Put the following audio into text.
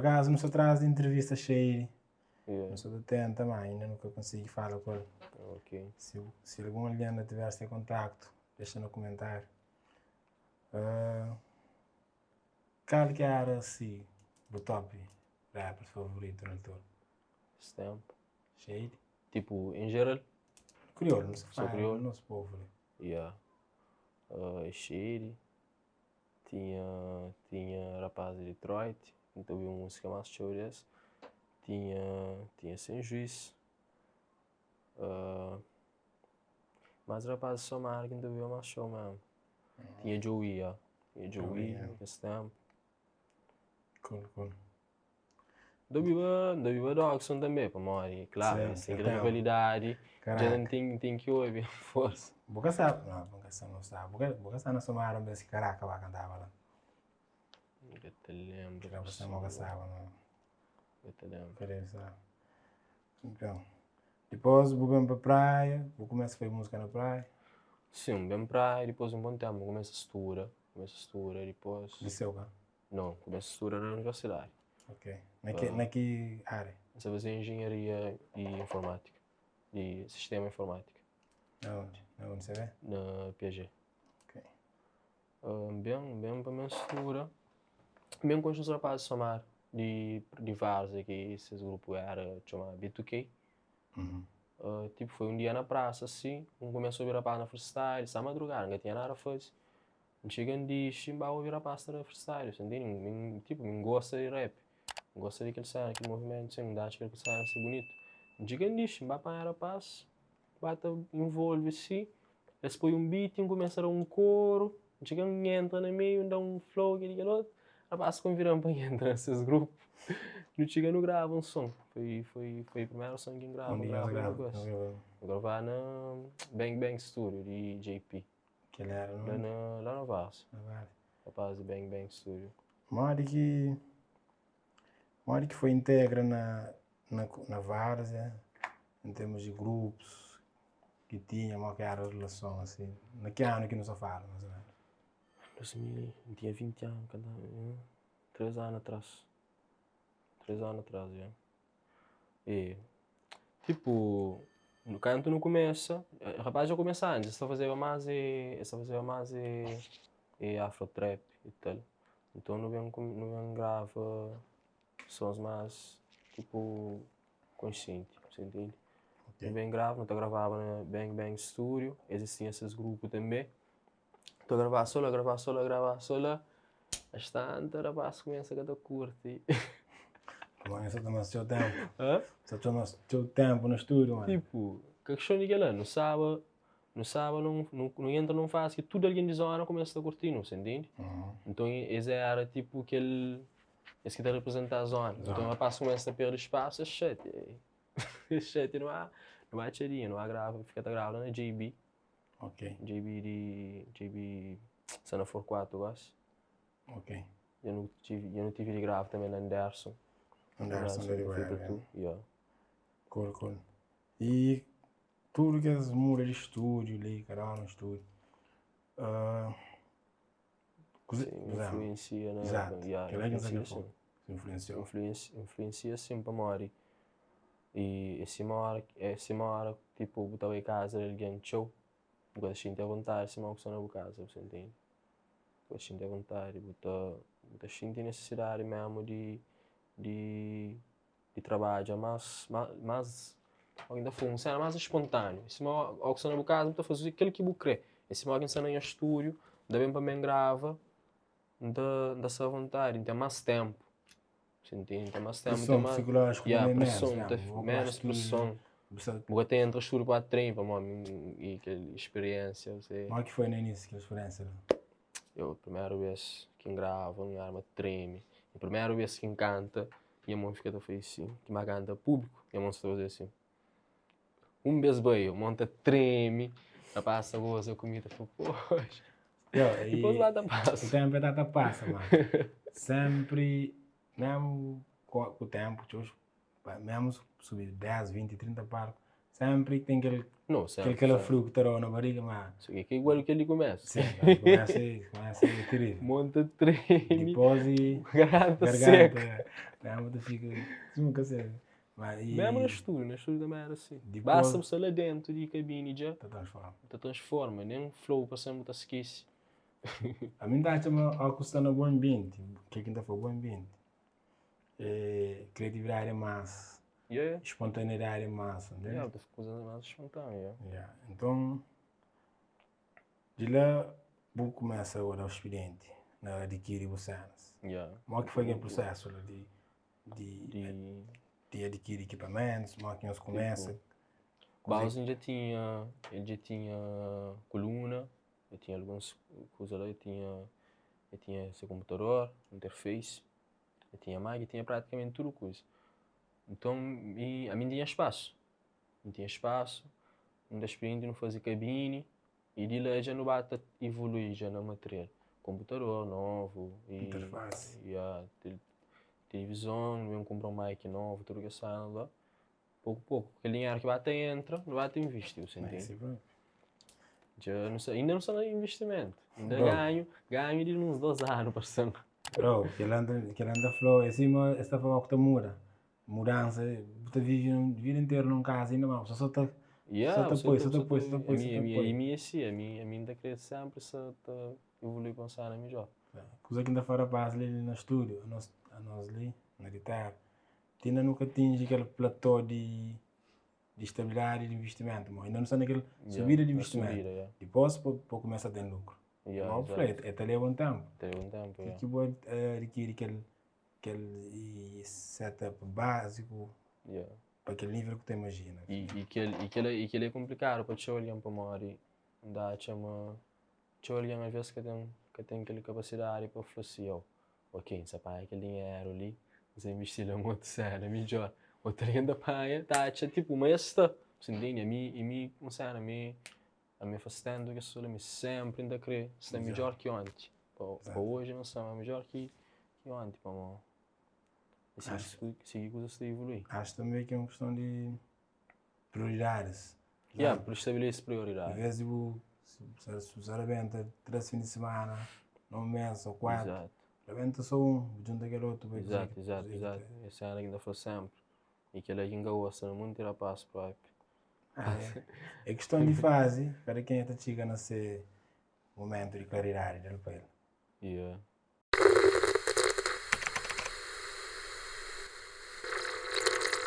akazu nu sta tras di intrivista Shady. Nu sta ta tenta ma inda nu ka konsigi fala ku el. Si si algun algen ta tiver se kontaktu, dexa na kumentariu. Kal ki era si bu top rappers favoritu na altura? Es tempu. Shady? Tipo, em geral? Kriolu, nu sta fala di nos povu li. Yeah. Shady. Tinha tinha rapaz di Detroit, N ta obi múzika más txeu di es. Tinha tinha Sem Juiz. Más rapaz di Somar ki N ta obiba más txeu mesmu. Tinha Joey, ya. Tinha Joey kes ténpu. Cool, cool. N ta obiba, N ta obiba Dogson tanbe, pamodi, klaru, es ten kel rivalidadi, dja N ten, N ten ki obi, forsa. Bu ka sabe, no, bu ka sabe, bu sabe, bu ka, bu ka sta na Somada un bes ki Karaka ba kantaba la? N ka ta lenbra. Ka bu sabe, bu ka sabe, no. N ka ta lenbra. Ka debe sabe. Nton, dipos bu ben pa Praia, bu kumesa fai musika na Praia? Sin, N ben Praia, dipos un bon tenpu, N kumesa studa, kumesa studa, dipos. Liseu ka? Não, kumesa studa na universidadi. Ok. Na ki, na ki área? N sta faze enjenharia di informátika, di sistema informátika. Na undi? Na UNCV? Na Piaget. Ok. N ben, N ben pa ben studa. N ben konxe uns rapazis di Somar, di, di Várzea, ki ses grupu éra txoma B2K. Tipo, foi un dia na prasa si, N kumesa obi rapaz na freestyle, sa madrugada, N ka tinha nada faze. N txiga N dixi N ba obi rapaz ta da freestyle sa ntende Mi tipo mi N gosta di rap N gosta di kel sena kel movimentu sin N ta atxa kel sena si bunitu N txiga N dixi N ba panha rapaz Ba ta involve si Es poi un beat N kumesa da un koru N txiga N entra na meiu N da un flow kel li kel otu Rapaz konvida-m pa N entra na ses grupu Nu txiga nu grava un son Foi foi foi primeru son ki N grava N grava N grava na Bang Bang Studio di JP. Kel era La na, la na Vaz. Na Vaz. Rapaz di Bang Bang Studio. Modi ki modi ki foi integra na na na Várzea em termos di grupos ki tinha, mo ki era relason assim? Na ki anu ki nu sta fala mais ou menos? 2000, N tinha 20 anu, kantu 3 anu atrás. 3 anu atrás, ya. E, tipo, kantu nu kumesa, rapaz dja kumesa antis, es ta fazeba más e, es ta fazeba más e, e afro trap e tal. Nton nu ben nu ben grava sons más, tipo, konsienti, bu ntende? Nu ben grava, nu ta gravaba na Bang Bang Studio, es tinha ses grupu tanbe. Ta gravá so la, gravá so la, gravá so la. As tanta rapaz kumesa ka ta kurti. Mano, sa toma txeu tempu. Hã? Sa toma txeu tempu na studio, mano. Tipo, ka kestão di kel-la, nu staba, nu staba num, nu, nu entra num fase ki tudu algen di zona kumesa ta kurti-nu, sa ntende? Nton es era tipo kel, es ki ta reprezentá zona. Nton rapaz kumesa ta perde spasu, es xatia, es xatia, nu ba, nu ba txadinha, nu ba grava, fika ta grava la na JB. Ok. JB di JB sta na Forquato gosi. Ok. Dja nu tive dja nu tive di grava tanbe na Anderson. Anderson da di Guera. Yeah. Cool, cool. E tudu kes muda di stúdiu li, kada un na stúdiu. Uh, kuze, influencia na Exato. Yeah, Kel-la ki N sa influencia kre fla. sim. Influenciou. Influencia, influencia sim pamodi e é sima ora é sima ora tipo bu ta bai kaza di algen txeu bu ka ta xinti avontadi sima ku sta na bu kaza bu ta intende bu ka ta xinti avontadi bu ta bu ta xinti nesesidadi mesmu di di di trabadja más más algen ta fla un sena más espontâneo sima óki sta na bu kaza bu ta faze kel ki bu kre é sima óki N sta na nha stúdiu N ta ben pa N ben grava N ta N ta sta avontadi N ten más ténpu Você entende? Ten más ténpu, ten Preson más psikolójiku Ya, tanbê ménus, preson, né? ta Bu ménus gosta di preson. bu sta Bu ka ta entra studu pa trein pamodi i kel speriénsia você. Modi ki foi na inísiu kel speriénsia la? Eu, primeru bês ki N grava, N arma treme. I primeru bês ki N kanta, nha mon fika ta faze sin. Ki N ba kanta públiku, nha mon sta ta faze sin. Un bês bai, mon ta treme, rapaz ta goza ku mi, ta fla, poxa. Yo, Dipôs i ba ta pasa. o ténpu el ta ta pasa, mano. Sénpri, mésmu ku, ku ténpu, txeu, mésmu subi 10, 20, 30 palku. Sempri ten kel No, kel sempri, kalafriu sempri. ki ta dau na bariga, ma So ke igual kel di kumesa. Sim, kel di kumesa é kumesa é terivel. Monta tremi, Dipos e garganta seka. garganta, garganta ta fika suma ka seka. Ma e Mesmu na studio, na studio também era assim. Basta dipos bu sta la dentu di kabini dja ta transforma. ta transforma, nem flow pa sempre bu ta skesi. Ami N ta atxa ma óki bu sta na bon anbienti, kel ki N ta fla bon anbienti, é kriatividadi é más, spontaneidadi é más, ntende? Yeah, ta fika kuza más spontâneo, yeah. Yeah, nton di la bu kumesa a da spidienti na adikiri bu sénas. Yeah. Modi ki foi kel prusésu la di di di adikiri ekipamentus, modi ki nhos kumesa? Bausen dja tinha, el dja tinha kuluna, el tinha alguns kuza la, el tinha el tinha se konputador, interface, el tinha mic, el tinha pratikamenti tudu kuza. Nton mi ami N tinha spasu, N tinha spasu, N da spirienti nu faze kabini y di la dja nu ba ta ivolui dja na material, konputador novu y Interfasi. ya, tilivizon, nu ben kunpra un mic novu, tudu kes sena la. Poku poku, kel dinheru ki ba ta entra, nu ba ta invisti, bu sa intende? Dja nu sa, inda nu sta na investimentu, inda ganhu, ganhu di uns dos anu pa sta. Bro, kel anda, kel anda fla, é sima es ta fla ku ta muda, mudansa, bu ta vive vida interu nun kaza inda ma bu sa ta, sa ta poi, sa ta poi, sa ta poi, sa ta poi. Ami é si, ami, ami N ta kre sempri sa ta evolui pa un sena midjor. Kuza ki N ta fla rapaz li na studio, anos, anos li na di tera, Ti inda nu ka atinji kel plató di di stabilidadi di investimentu, mo inda nu sta na kel subida di investimentu. Dipos pa pa kumesa ten lukru. Yeah, Mo bu fla, e ta leba un tempu. Ta leba un tempu, Ti yeah. ki bu adikiri kel kel setup básiku Yeah. pa kel nível ki bu ta imajina. I, i kel, i kel, i kel é konplikadu pa txeu algen pamodi N ta atxa ma txeu algen alvês ka ten ka ten kel kapasidadi pa fla si, oh, Ok, N sa panha kel dinheru li, N sa invisti-l na un otu séna midjór. Otu algen ta panha, ta atxa tipo ma es sta. Bu sa ntende? Ami, i mi un séna, mi, ami é fastentu kes pessoa li, mi sénpri N ta krê sta midjór ki onti. Pa, pa oji N sta midjór ki, ki onti, pamodi é si ki, si ki kuzas ta ivolui. Acho tanbê ki é un kiston di prioridadis. Yeah, por estabelece prioridade. Em vez di bu si bu rabenta 3 fin di semana na un mês ou 4, Exato. rabenta só un, bu djunta kel otu bai Exato, exato, exato. Es sena ki N ta fla sempri. E kel-la ki N ka gosta na munti rapaz propi. Ah, é. É kiston di fazi, kada kenha ta txiga na se momentu di klaridadi del pa el. Yeah.